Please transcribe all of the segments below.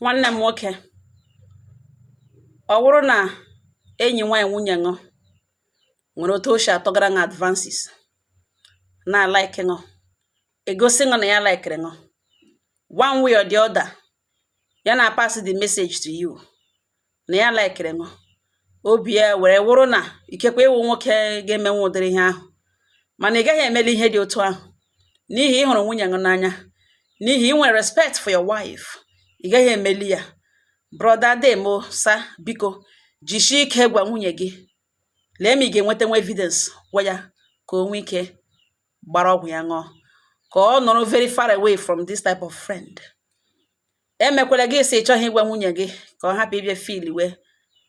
Nwanne m nwoke, ọ wụrụ na enyi nwaanyị nwunye ṅụ nwere otu o si atọgara ṅụ advances, na-alike ṅụ, egosi ṅụ na ya likere ṅụ one way or the other, ya na pass the message to you na ya likere ṅụ, obi ya were wụrụ na ikekwe ịwụ nwoke ga-emenwe ụdịrị ihe ahụ, mana ị gaghị emeli ihe dị otu ahụ n'ihi ị hụrụ nwunye ṅụ n'anya, n'ihi ị nwere respect for your wife. Ị gaghị emeli ya. Brother demo sa, biko jisie ike gwa nwunye gị, lee ma ị ga-enweta nwa evidence, gwa ya ka o nwee ike gbara ọgwụ ya ṅụọ, ka ọ nọrọ very far away from this type of friend. Emekwala gị sị ị chọghị ịgwa nwunye gị ka ọ hapụ ịbịa feel wee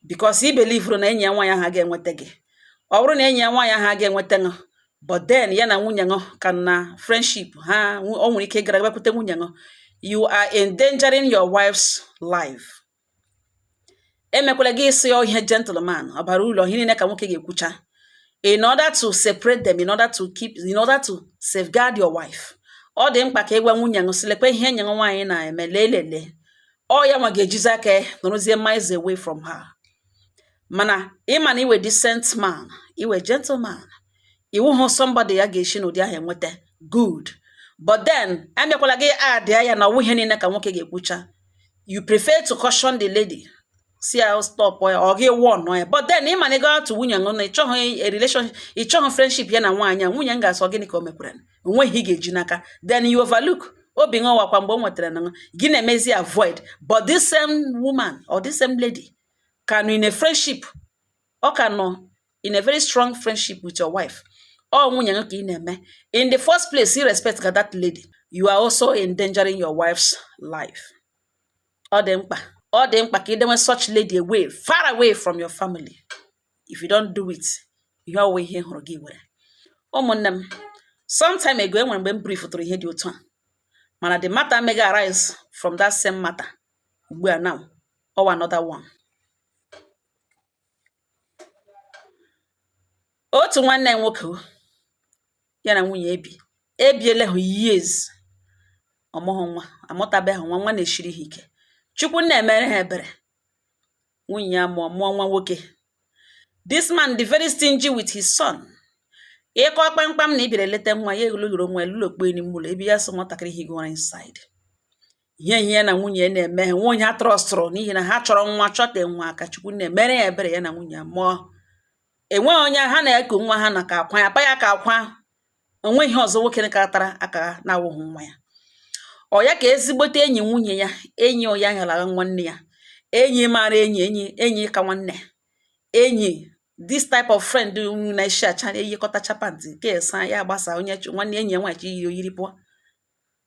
because i believe na enyi ya nwaanyị ahụ ga-enweta gị. Ọ bụrụ na enyi ya nwaanyị ahụ ga-enweta ṅụ, but then ya na nwunye ṅụ ka na friendship ha, o nwere ike gara gbakwute nwunye ṅụ, you are endangering your wife's life. Emekwala gị isi ọ ihe gentleman ọ bara ụlọ ihe niile ka nwoke ga-ekwucha in order to separate them, in order to keep, in order to safeguard your wife. Ọ dị mkpa ka ịgwa nwunye ṅụ sị lekwa ihe enyi ṅụ nwaanyị na-eme, lee lelee. Ọ ya nwa ga-ejizi aka nọrọzie miles away from her. Mana ịma na iwe decent man, iwe gentleman, iwu hụ somebody ya ga-esi n'ụdị ahụ enweta good. But then emekwala gị add ya na ọwụ ihe niile ka nwoke ga-ekwucha. You prefer to caution the lady, si ya stop ya, ọ gị warn ya. But then ịma na ị gaa to nwunye ṅụ na ịchọghị a relation, ịchọghị friendship ya na nwaanyị a, nwunye m ga-asọ gịnị ka o mekwara, onweghị ị ga-eji n'aka. Then you overlook obi ṅụwakwa mgbe o nwetara na gị na-emezi avoid. But this same woman or this same lady ka nọ in a friendship, ọ ka nọ in a very strong friendship with your wife. Ọ nwunye gị ka ị na-eme. In the first place, you respect ka that lady, you are also endangering your wife's life. Ọ dị mkpa, ọ dị mkpa ka ị dewe such lady away, far away from your family. If you don't do it, ihe ọwụ ihe hụrụ gị were. Ụmụnne m, sometime ago enwere mgbe m briefụtụrụ ihe dị otu a, mana the matter mega arise from that same matter ugbu a now or another one. Otu nwanne ya nwoke ya na nwunye ebi ebiele ha years, ọmụghị nwa, amụtabeghị nwa, nwa na-eshiri ha ike. Chukwu na-emere ha ebere, nwunye ya mụọ mụọ nwa nwoke. This man dị very stingy with his son. Ịkọ kpamkpam na ị bịara eleta nwa ya, eluluru nwa elulokpo n'ime ụlọ ebe ya sị nwatakịrị higoro inside. Ihe ihe ya na nwunye ya na-eme ha nwe onye ha trustụrụ, n'ihi na ha chọrọ nwa, chọte nwa aka. Chukwu na-emere ya ebere, ya na nwunye ya mụọ, enweghị onye ha na-eku nwa ha na ka akwa ya pa ya ka akwa. Onwe ihe ọzọ nwoke ka tara aka na-awụghị nwa ya. Ọ ya ka ezigbote enyi nwunye ya, enyi ya ghara nwanne ya, enyi mara enyi, enyi enyi ka nwanne enyi, this type of friend na-eshi acha eyikọtacha pant nke esa ya agbasa onye nwanne enyi ya nwaanyị yiri oyiri pụọ,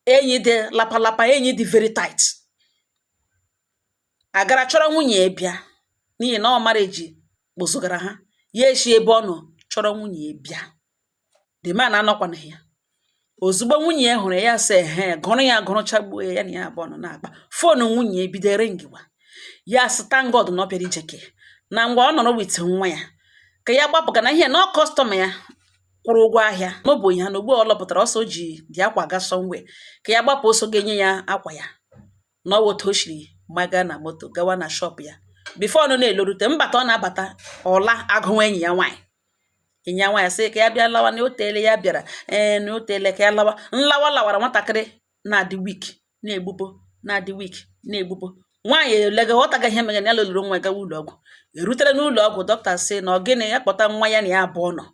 enyi dị lapalapa, enyi dị very tight, agara chọrọ nwunye ya bịa, n'ihi na ọ mara eji kpụzụgara ha. Ya eshi ebe ọ nọ chọrọ nwunye ya bịa. The man anọkwana ya. Ozugbo nwunye ya hụrụ ya, sị ehe, gụrụ ya gụrụchagbuo ya, ya na ya abụọ nọ na-akpa phone. Nwunye ya bido ringwa. Ya sị thank God na ọ bịara ijeke na ngwa ọ nọrọ with nwa ya, ka ya gbapụga na ihe na ọ customer ya kwụrụ ụgwọ ahịa n'obo ya na ugbu a ọ lọpụtara ọsọ o ji dị akwa ga somewhere, ka ya gbapụ ọsọ ga-enye ya akwa ya. Na ọ otu o shiri maga na moto gawa na shop ya, before ọ na-elorute mbata, ọ na-abata ọla agụnwa enyi ya nwaanyị. Enyi ya nwaanyị sị ka ya bịa lawa na otele ya bịara, ee, na otele ka ya lawa. Nlawa lawara, nwatakịrị na-adị weak, na-egbupụ, na-adị weak, na-egbupụ. Nwaanyị elega ghọtaga ihe mere na ya loluru nwa gawa ụlọ ọgwụ. Erutere n'ụlọ ọgwụ, dọkịta sị na ọ gịnị, ya kpọta nwa ya na ya abụọ nọ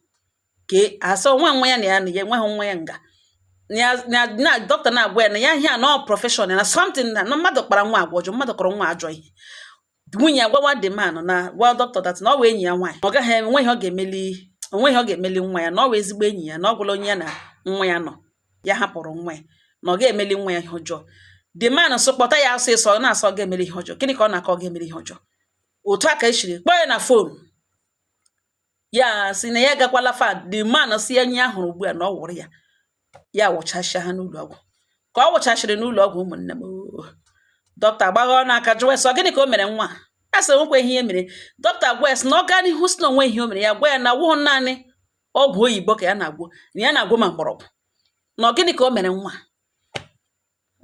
ka asọ nwa nwa ya na ya na ya enweghị nwa ya nga na dọkịta na-agwa ya na ya ihe a nọ profession na something na mmadụ kpara nwa agwa ọjọọ, mmadụ kọrọ nwa ajọ ihe. Nwunye ya gwawa the man na gwa dọkịta that na ọ wụ enyi ya nwaanyị, ọ gaghị enweghị ọ ga-emeli, onweghị ọ ga-emeli nwa ya, na ọ wụ ezigbo enyi ya, na ọ gwụla onye ya na nwa ya nọ, ya hapụrụ nwa ya, na ọ ga-emeli nwa ya ihe ọjọọ. The man sụ kpọta ya ọsịsọ, ọ na-asọ ọ ga-emeli ihe ọjọọ, gịnị ka ọ na-akọ, ọ ga-emeli ihe ọjọọ. Otu a ka esiri kpọọ ya na phone, ya sị na ya gakwala fa. The man si enyi ya hụrụ ugbu a na ọ wụrụ ya, ya wụchasịa ha n'ụlọ ọgwụ. Ka ọ wụchasịrị n'ụlọ ọgwụ, ụmụnne m, dọkịta gbagha n'aka jụwa sị ọ gịnị ka o mere nwa a? Sị nwekwa ihe mere. Dọkịta gwa ya sị na ọ gaa n'ihu sị na onwe ihe o mere. Ya gwa ya na wụhụ naanị ọgwụ oyibo ka ya na-agwọ, na ya na-agwọ ma mgbọrọgwụ, na ọ gịnị ka o mere nwa.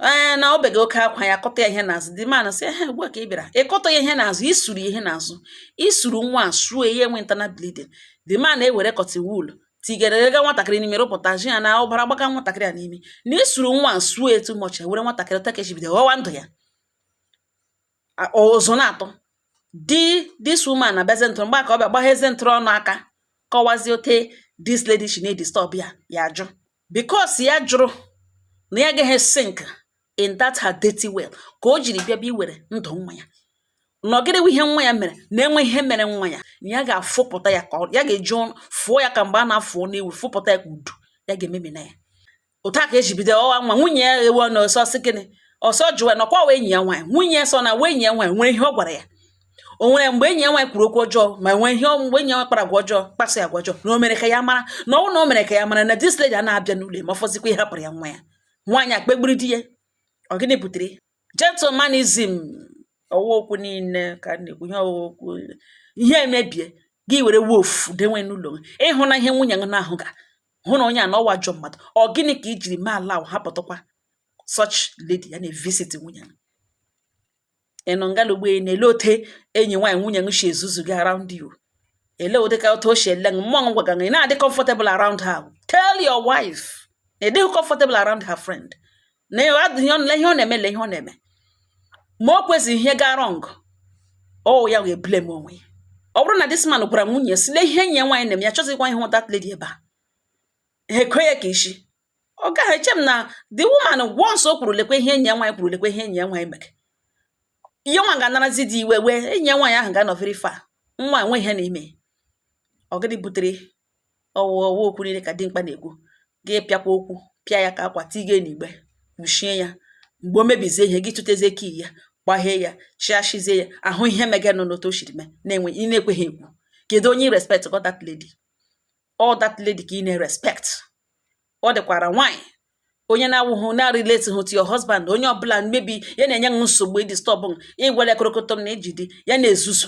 Ee, na o bega oke akwa, ya kọta ya ihe n'azụ. The man sị, "Ehe, ugbu a ka ị bịara ịkọta ya ihe n'azụ, isuru ya ihe n'azụ, isuru nwa a suo ya, enwe internal bleeding." The man na-ewere cotton wool tigere ega nwatakịrị n'ime, rụpụta ji ya na ọbara gbaga nwatakịrị a n'imi, na isuru nwa a suo ya too much. Were nwatakịrị takechibido ghọwa ndụ ya ụzụ na-atụ di. This woman na-abịazi ntụrụ mgbe ka ọ bịa gbaghezie ntụrụ ọnụ aka, kọwazie ote this lady shi na-edisturb ya. Ya ajụ, because ya jụrụ na ya agaghị sink in that her dirty well, ka o jiri bịa bịa iwere ndụ nwa ya. Na ọgịnị ihe nwa ya mere, na-enwe ihe mere nwa ya, na ya ga-afụpụta ya, ka ya ga-eji fụọ ya ka mgbe a na-afụọ n'ewu, fụpụta ya ka udu ya ga-ememina ya. Otu a ka eji bido ọwa nwa nwunye ya ewu na ọsọ sị gịnị ọsọ jụwa nọkwa wa enyi ya nwaanyị. Nwunye ya sọ na wa enyi ya nwaanyị nwere ihe ọ gwara ya, o nwere mgbe enyi ya nwaanyị kwuru okwu ọjọọ, ma nwee ihe mgbe enyi ya nwaanyị kpara agwa ọjọọ, kpasa ya agwa ọjọọ, na o mere ka ya mara na ọ na o mere ka ya mara na this lady a na-abịa n'ụlọ, ma ọ fọzikwa ihe hapụrụ ya nwa ya nwaanyị akpegburu di ya. Ọ gịnị butere gentlemanism? Ọwa okwu niile ka a na-ekwu, ihe ọwụwa okwu, ihe emebie gị were wolf denwe n'ụlọ gị, ịhụ na ihe nwunye gị na-ahụ ga hụ na onye a na ọwa ajọ mmadụ. Ọ gịnị ka i jiri mee ala hapụtụkwa such lady ya na-evisit nwunye gị? Ị nọ ngala ugbo na-ele ote enyi nwaanyị nwunye gị si ezuzu gị around you, ele ụdị ka otu o si ele gị mmụọ gwaga gị na-adị comfortable around her. Tell your wife na ịdịghị comfortable around her friend, na ihe ọ na-eme, le ihe ọ na-eme, ma o kwesịghị ihe gaa wrong, ọ ya ga-eblame onwe ya. Ọ bụrụ na this man gwara nwunye si lee ihe enyi ya nwaanyị na-eme, ya chọzikwa ịhụ that lady ebe a, ha ekwe ya ka isi ọ gaghị eche m na the woman once o kwuru, lekwe ihe enyi ya nwaanyị kwuru, lekwe ihe enyi ya nwaanyị mere, ihe nwa ga-anarazi dị iwe wee enyi ya nwaanyị ahụ ga-anọ very far, nwa enwe ihe na-eme. Ọ gịnị butere ọwụ ọwụ okwu niile ka dimkpa na-ekwu? Gị pịakwa okwu pịa ya ka akwa tige n'igbe, kpuchie ya. Mgbe o mebizie ihe, gị tụtezie kii ya, gbaghee ya, chịashizie ya ahụ ihe mege nọ n'otu o siri mee na-enwe ị na-ekweghị ekwu. Kedu onye respect? Got that lady, all that lady ka ị na-respect. Ọ dịkwara nwaanyị onye na-awụhụ na relate hụ to your husband, onye ọbụla mmebi ya na-enye m nsogbu, ịdisturb m, ịgwala korokotom na ejidi ya na-ezuzu,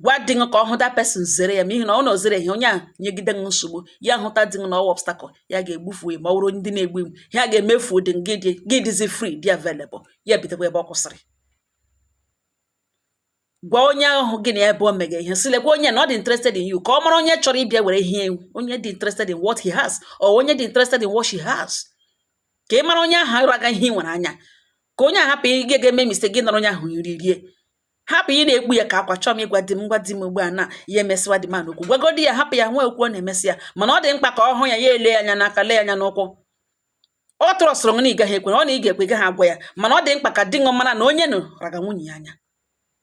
gwa di gị ka ọ hụ that person, zere ya, ma ihe na ọ na ozere ihe onye a nyegide gị nsogbu, ya hụta di gị na ọwa obstacle ya ga-egbufu ya, ma ọ bụrụ ndị na-egbu egbu ya ga-emefu dị gị, dị gị dịzi free, dị available, ya bidokwa ebe ọ kwụsịrị. Gwa onye ahụ gị na ebe o mege ihe, sị lekwa onye na ọ dị interested in you, ka ọ mara onye chọrọ ịbịa were ihe, onye dị interested in what he has or onye dị interested in what she has, ka ị mara onye ahụ arụ aga ihe ị nwere anya, ka onye ahụ hapụ ị ga-eme mistake gị nọrọ onye ahụ nri rie, hapụ ị na-ekpu ya ka akwa. Chọọ m ịgwa di m, ngwa di m ugbu a na ya emesịwa di m okwu, gwagodi ya, hapụ ya nwa okwu ọ na-emesị ya, mana ọ dị mkpa ka ọ hụ ya, ya ele anya n'aka, lee anya n'ụkwụ. Ọ trustụrụ gị na ị gaghị ekwe, ọ na ị ga-ekwe, gaghị agwa ya, mana ọ dị mkpa ka di ṅụ mara na onye nụ raga nwunye ya anya.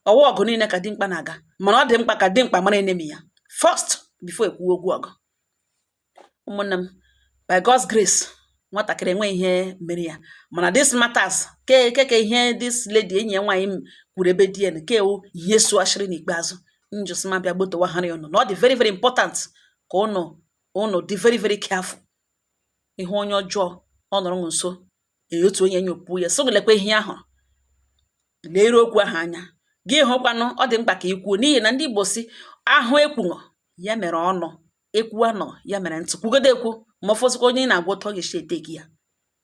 Ọwa ọgụ niile ka dimkpa na-aga, mana ọ dị mkpa ka dimkpa mara enemy ya first before ekwuo okwu ọgụ. Ụmụnne m, by God's grace, nwatakịrị enwe ihe mere ya, mana this matters ke ke ihe this lady enyi ya nwaanyị kwuru ebe di ya nke ewu ihe suashịrị n'ikpeazụ njụsịma bịa gbotowa ha ya ụnụ, na ọ dị very very important ka ụnụ ụnụ dị very very careful. Ihe onye ọjọọ ọ nọrọ nso otu onye nyopụ ya so lekwa ihe ahụ, lere okwu ahụ anya gị hụkwanụ. Ọ dị mkpa ka ị kwuo, n'ihi na ndị Igbo si ahụ ekwuṅọ ya mere ọnụ ekwu anọ ya mere ntị kwugodo ekwu, ma ọ fọzikwa onye ị na-agwa ụtọ ga-esi ete gị ya.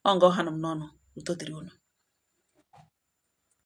Ọ nga ọha nọ m n'ọnụ. Udo dịrị unu.